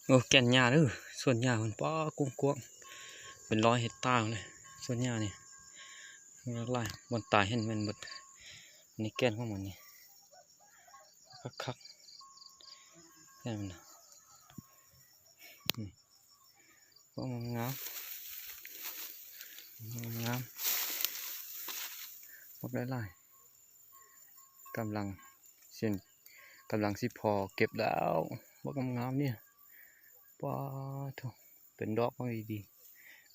Ua kej nyaj lawm, xuaj nyaj pob kuab kuab, pem loj hais tag li, xuaj nyaj ni, laj muaj tais heej meej npua, ni kej koj mus ni, khab khab, pob ngab, ngab, pob laj laj, kam lees xij phos keb dau, pob ngab ni, pob tug, pem nroj pob li di,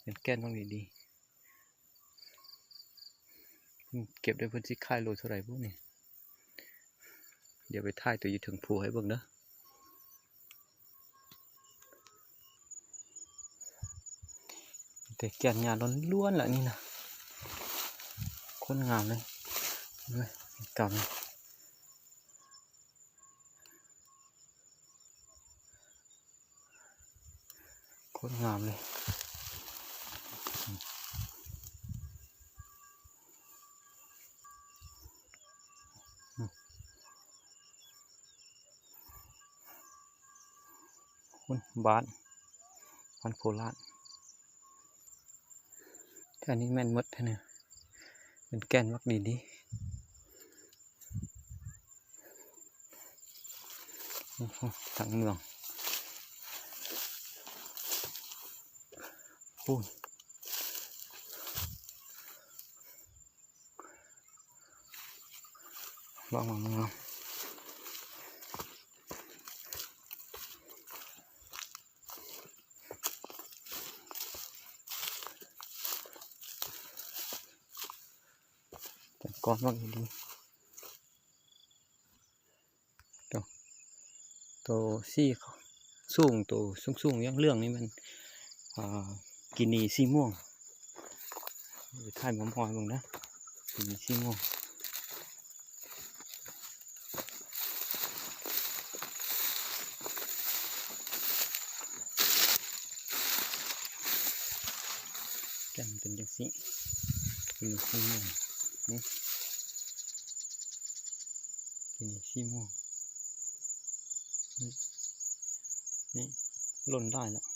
pem kej pob li di. Keb dej phwj txij khaij lug txhua daim pub ni. Yog peb thaij tus yus theem phu hais npawg na. Tes kej nyaj luaj luaj lawm ni na. Khuab ngam li. Kam khuab ngam li. Khuab npab, khuab phu laj. Thaj ni meej mut thiab na, pem kej vab li di. Thaj mloog, pum, loj mloog. Cov ko vab li di. Tus xij xooj, tus xooj xooj yeeb lwj ni mas, kis nis xij muaj. Thaij mos mos na, kis nis xij muaj. Kej mus tus nceeg xij, kis nis xij muaj, kis nis xij muaj, luaj ntaj lawm.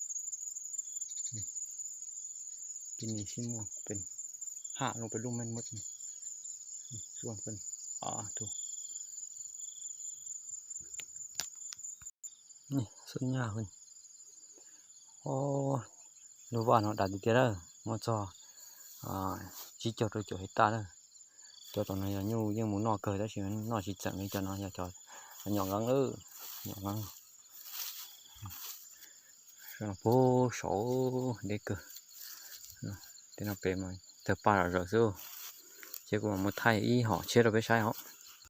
Kis nis xij muaj pem, ham lub pem lub meej mut, xuaj pem, o, tus xuaj nyaj, o, lub vaj no dav tiag tiag lawm, muaj txog tsib caug rau caum hais tas lawm. Cov tom no yog nyuj yeej mus noj kawg tab sis noj tsis txeem li, cov no yog cov nyom nqeeb lawm, nyom nqeeb. Puag saud deb kawg. Tej no pem mas tawg paj zom zaws xwb. Ces kuv mam mus thaij ib hom tshiab rau peb saib os.